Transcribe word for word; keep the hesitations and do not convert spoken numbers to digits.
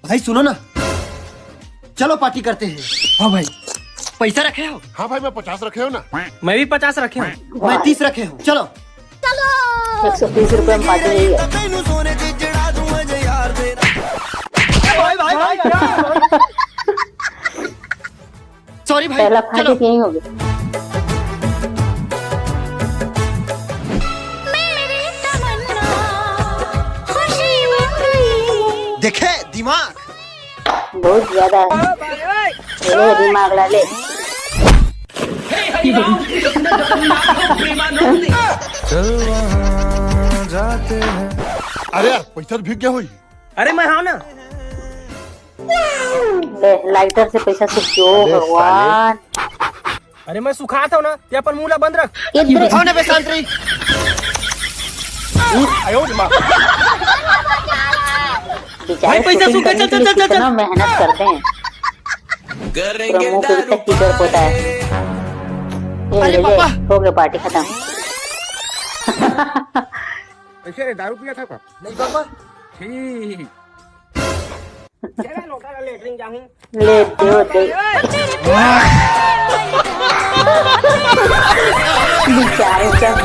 भाई सुनो ना, चलो पार्टी करते हैं। हाँ भाई। पैसा रखे हो? हाँ भाई, मैं पचास रखे हो ना। मैं भी पचास रखे हूँ। मैं तीस रखे हूँ, चलो। एक सौ तीस रुपये में पार्टी हुई है। भाई, भाई, भाई, भाई। सॉरी भाई, पहला फायदे चलो। यही होगी। देखे दिमाग। बहुत ज्यादा है। ले दिमाग ला ले। अरे यार, पैसा तो भीग गया होई। अरे मैं हाँ ना। ले, लाइटर से पैसा से क्यों अबे साले। भगवान। अरे मैं सुखात हूँ ना, ते अपन मुंह ला बंद रख। इधर। कौन है बे शांत रही? बेचारे भाई, पैसा shooting सूख गया, करने चल, के चल, लिए चल, चल, कितना चल। मेहनत करते हैं। पूरा मुंह पे भी तक कीचड़ पोता है। ये अरे ले, ले, पापा। हो गया, पार्टी खत्म। ऐसे दारू पिया था का? नहीं पापा। ठीक। ले दो दे। बेचारे सब